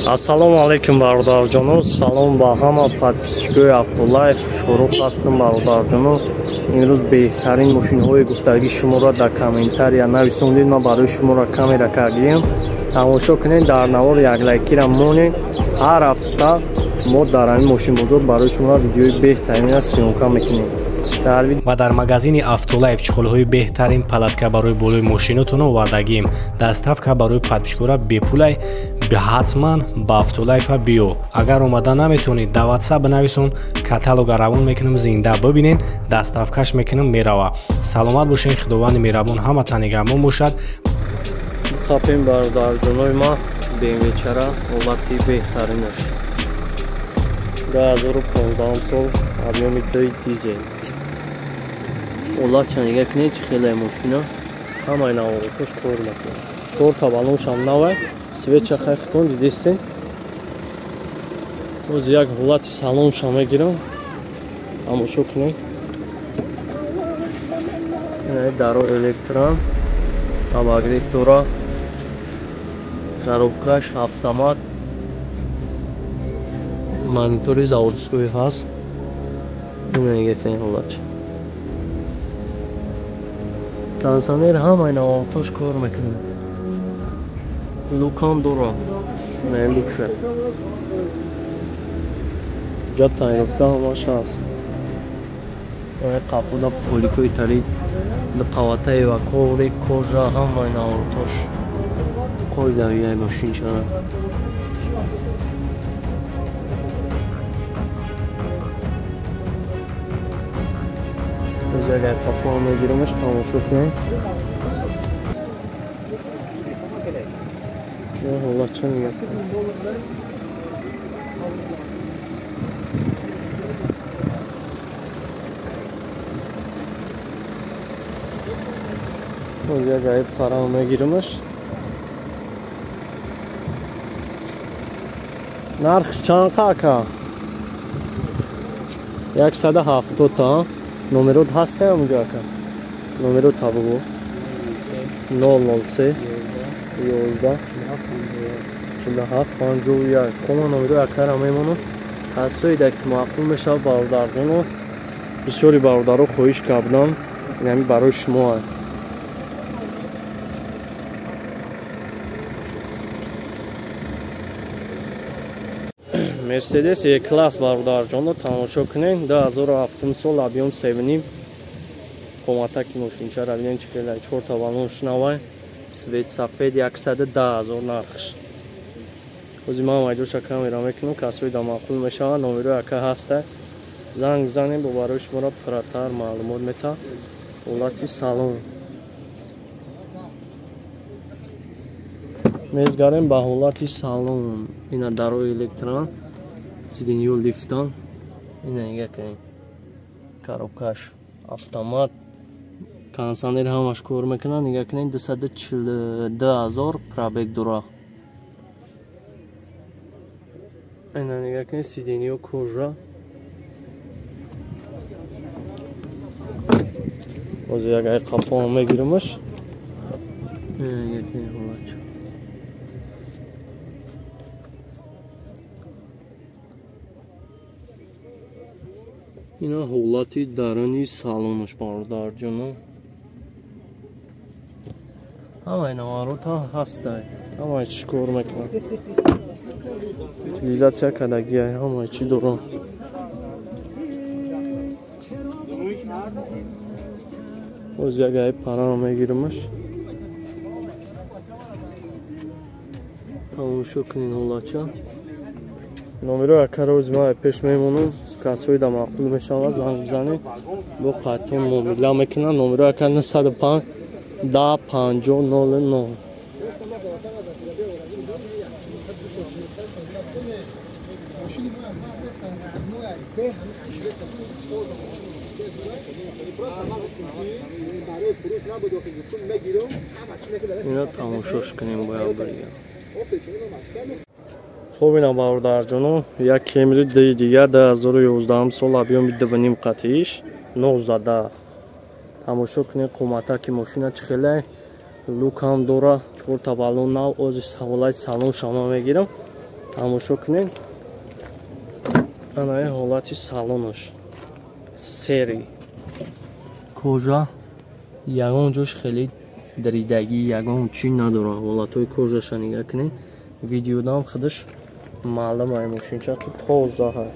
Ассалому алайкум, бародарҷоно. Салом ба ҳама подписчикои Автолайф. Шорух ҳастам, бародарҷоно. Имрӯз беҳтарин мошинҳои гуфтагии шуморо дар комментария нависондед. Ман барои шуморо камера кардем. Тамошо кунед, дар навор як лайкира монед. Ҳар ҳафта мо дар ҳамин мошинбозор барои шумо видеои беҳтаринро съёмка мекунем. Ва дар магазини Автолайф чехолҳои беҳтарин палатка барои болои мошинотон овардагим. Доставка барои подписчикора бепулай. Ҳатман ба Автолайфа биё. Агар омада наметавонед, дар WhatsApp бинависон, каталога равон мекунем, зинда бибинен, доставкаш мекунем, мерава. Саломат бошед, Худованди меҳрабон ҳаматан нигаҳбон бошад. Хапем, бародарҷонои ма, BMW чара ҳолати беҳтаринаш. 2015 сол, объёми 2 дизел. Ҳолатша нигаҳ кунед, чӣ хеле мошина. Ҳамаи наворотош кор мекунад. Чорта баллоншам навай, свеча хайфтон дидистен. Боз як ҳолати салонша мегирам. Тамошо кунед. Ина даро электрон, обогрев дора, коробкаш автомат, монитори заводской ҳаст. Ина нигаҳ кунед ҳолатша. Кондиционер ҳамаи наворотош кор мекунад. Лукам дора. Не лукша. Ҷа тайёрка ҳамаш ҳаст. Қафода поликои тари қаватаи ва коври кожа ҳамаи наворотош қоидавияи мошинчара. Агар қафо мегирамаш, тамошо кунем. Ҳолатча нигаҳ кунем. Боз як гаиб парам мегирамаш. Нархш чанд ака? 170 та. Номерот ҳаст ҳамунҷо ака? Номерот та бугу. 003 11 47 51. Хома номеро акара мемонам. Касоида ки маъқул мешавад, бародарҷоно, бисёри бародаро хоҳиш кардам, инами барои шумо. Мерседес Е-класс, бародарҷоно, тамошо кунед. 2007 сол, объём 7.5. Қоматаки мошинчара бинед чӣ хеле, чорта баллон шунавай, свет сафед, 110 000 нархш. Ҳозир ман майҷоша камера мекунам, касои да маъқул мешавад, номерои ака ҳаста. Занг бизанем, бо барои шуморо пурратар маълумот метаҳад. Ҳолати салон. Мезгарем ба ҳолати салон. Ина дарои электрон, сиденьё лифтан. Ина нигаҳ кунед. Коробкаш автомат, кондиционер ҳамаш кор мекунад. Нигаҳ кунед, 242 000 пробег дора. Ина нигаҳ кунед, сиденьё кожа. Ҳозир як ай қафоам мегирамаш. Ина нигаҳ кунед ҳолатча. Ина ҳолати даруни салонаш, бародарҷоно. Ҳамаи наварота ҳастай. Ҳамаи чӣ кор мекунад. Утилизация кардагиай, ҳамаи чӣ дорам. Боз як ай параро мегирамаш. Тамошо кунед ҳолатча. Номерои акаро ози ман пеш мемонам. Касои да маъқул мешавад, занг бизанед. Бо қайтон муомила мекунам. Номерои ака 905 10 50 00. Ина тамошош кунем бояд биргам. Хуб, ина бародарҷоно, як Кемри ди дигар, 2011 сол, объёми 2.5 қатиш, 19. Тамошо кунед қоматаки мошина чӣ хеле, люкам дора, чорта баллон нав. Ози ҳолати салон шама мегирам. Тамошо кунед. Анаи ҳолати салонаш. Сери. Кожа ягон ҷош хеле даридагӣ, ягон чӣ надора. Ҳолатҳои кожаша нигаҳ кунед. Видеодам худаш маълум ай мошинча ки тоза ҳай.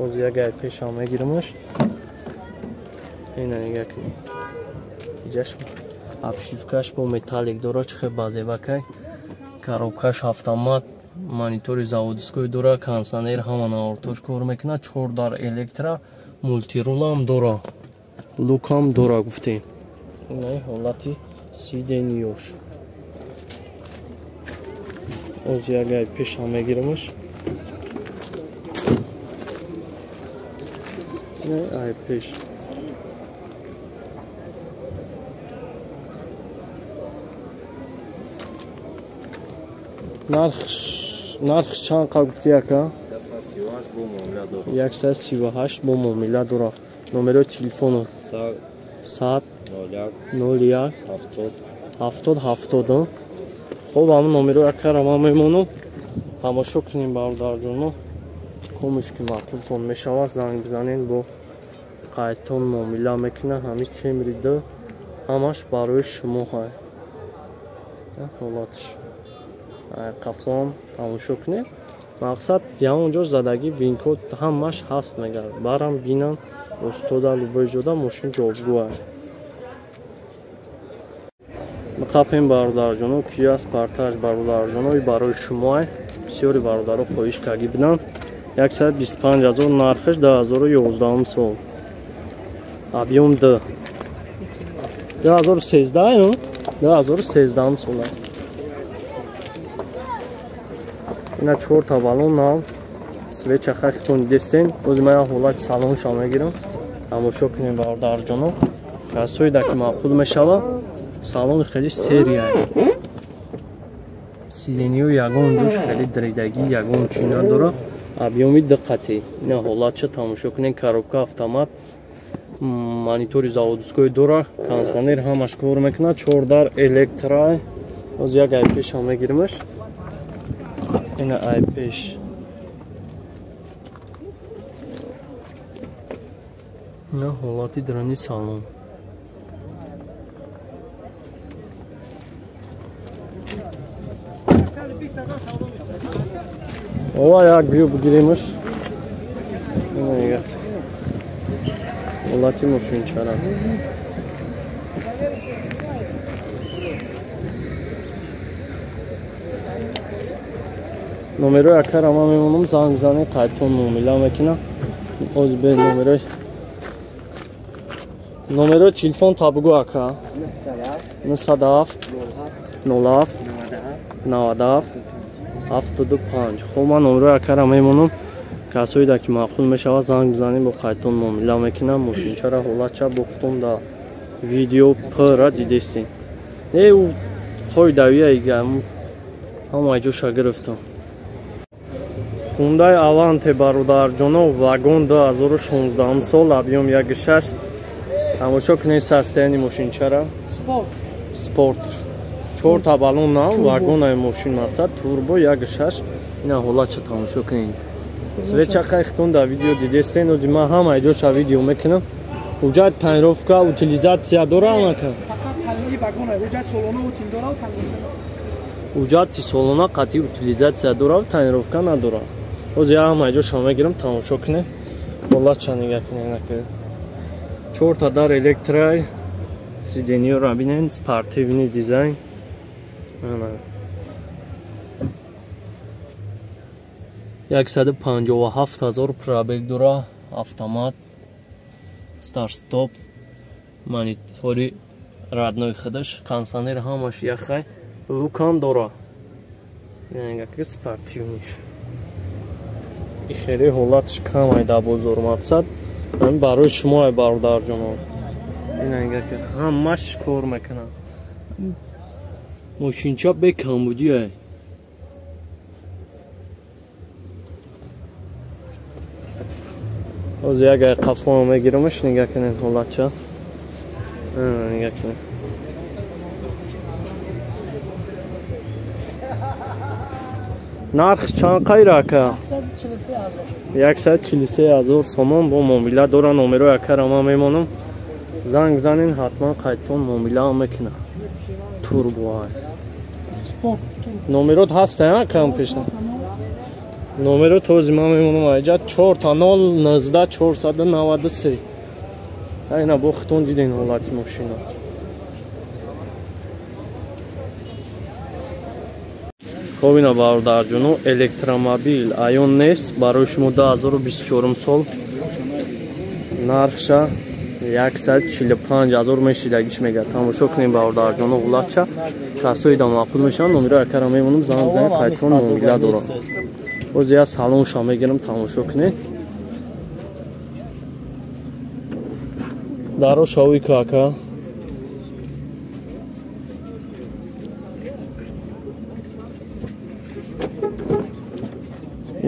Оз як ай пешам мегиримаш. Ина нигаҳ кунед. Иҷаш обшивкаш бо металлик дора, чӣ хел базебакай. Коробкаш автомат, монитори заводской дора, кондиционер ҳама навортош кор мекунад, 4 дар электро, мултирулам дора, лукам дора гуфтем. Ина ҳолати сидениёш. Оз як ай пешам мегиримаш. Ина ай пеш. Нарх чанд қа гуфти яка? 138 бо муомила дора. 138 бо муомила дора. Номерои телефону 100 01 70 70. Хоб, ҳамон номеро якара ман мемонам. Тамошо кунем бародарҷоно. Комуш ки маъқултон мешавад, занг бизанед, бо қайтон муомила мекунад. Ҳамин Кемри 2 ҳамаш барои шумо ҳай. Ҳолатш қафоам тамошо кунед. Мақсад ягон ҷо задагӣ винкод ҳамаш ҳаст мегардад. Барам бинам устода любой ҷода мошин ҷавобгӯ аст. Қапем бародарҷоно, Kia Sportage бародарҷоно барои шумо аст. Бисёри бародаро хоҳиш кардӣ бидам. 125 000 нархаш 2011 сол. Объем 2. 2013 2013 сол. Ина 4 та балон нав. Свеча хахтон дестен. Боз ман ҳолати салонша мегирам. Тамошо кунем бародарҷоно. Касое да ки маъқул мешавад, салон хеле серия. Сидениё ягон ҷош хеле даридагӣ, ягон чӣ надора. Объёми диққати. Ина ҳолатша тамошо кунем. Коробка автомат, монитори заводской дора, кондиционер ҳамаш кор мекунад, 4 дар электро. Боз як ай пешам мегиримаш. Ина ай пеш. Ина ҳолати дарани салон. Ова як бию бигиримаш. Ина нигоҳ. Ҳолати мошинчара. Номерои акара ман мемонам, занг бизанед, қайтон муомила мекунам. Оз бе номерои телефон та бугӯ ака. 907 07 97 75. Хоб, ман номерои акара мемонам. Касое да ки маъқул мешавад, занг бизанед, бо қайтон муомила мекунам. Мошинчара ҳолатча бохтон да видео пра дидестем. Не ӯ хои давия ига ҳама ҷоша гирифтам. Hyundai Avante бародарҷоно, вагон 2016 сол, объем 1.6. Тамошо кунед состояние мошинчара. Спорт. 4 та балон нав, вагонаи мошин мақсад, турбо 1.6. Ина ҳолатча тамошо кунед. Свеча хайхтон да видео дидестен, ози ман ҳама ҷоша видео мекунам. Ҳуҷҷат тонировка, утилизатсия дора анака? Фақат танги вагона, ҳуҷҷат солона утил дора ва тонировка. Ҳуҷҷати солона қатъи утилизатсия дора ва тонировка надора. Ози ҳама ҷоша мегирам, тамошо кунед. Ҳолатча нигаҳ кунед, накунед. 4 та дар электрай, сидениёро бинед, спортивный дизайн. Ана 157 000 пробег дора, автомат, старт-стоп, монитори родной худаш, кондиционер ҳамаш яхай, лукам дора. Яъне спортивный. И хеле ҳолатш камай дар бозор мақсад. Ҳамин барои шумо ай бародарҷоно. Ина нигоҳ кун, ҳамаш кор мекунад. Мошинча бе камбудӣ ай. Оз як ай қафоам мегирамаш, нигоҳ кунед ҳолатча. Нигоҳ кунед. Нарх чанд қайра ака? 143 000 сомон бо муомила дора. Номерои акара ман мемонам. Занг бизанен, ҳатман қайдтон муомила мекунад. Турбо. Номерот ҳаста акам пешна? Номеро този ман мемонам айҷа 4 0 19 493. Айна бо хитон диден ҳолати мошина. Хоб ина бародарҷоно, электромобил Айон нест барои шумо 2024 сол нархша 145 000 мешидагиш мега. Тамошо кунем бародарҷоно ҳолатша. Касои да маъқул мешаванд, номеро акара мемонам, занг бизанед, қайдтон муомила дорам. Боз я салонша мегирам, тамошо кунед. Даро шавӣ ку ака.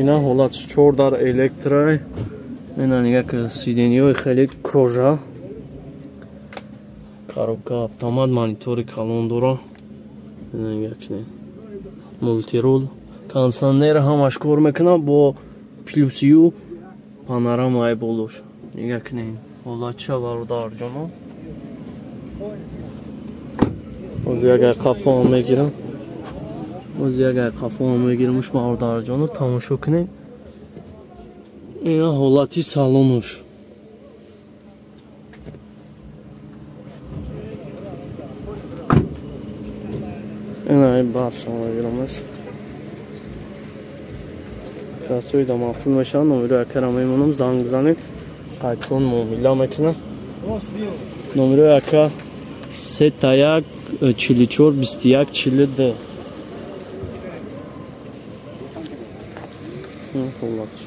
Ина ҳолатш 4 дар электро. Ина нига ки сиденьёи хеле кожа. Коробка автомат, монитори калон дора. Ина нига ки мултирул, кондиционер ҳамаш кор мекунад бо плюсию панорамаи болош. Нига кунед ҳолатша бародарҷоно. Боз як қафоам мегирам. Боз як қафоам мегирам уш бародарҷоно, тамошо кунед. Ина ҳолати салонуш. Ина барша мегирамаш. Касои да маъқул мешаванд, номеро акара мемонам, занг бизанед, қайдтон муомила мекунам. Номерои ака 3 1 44 21 42. Ҳолатш.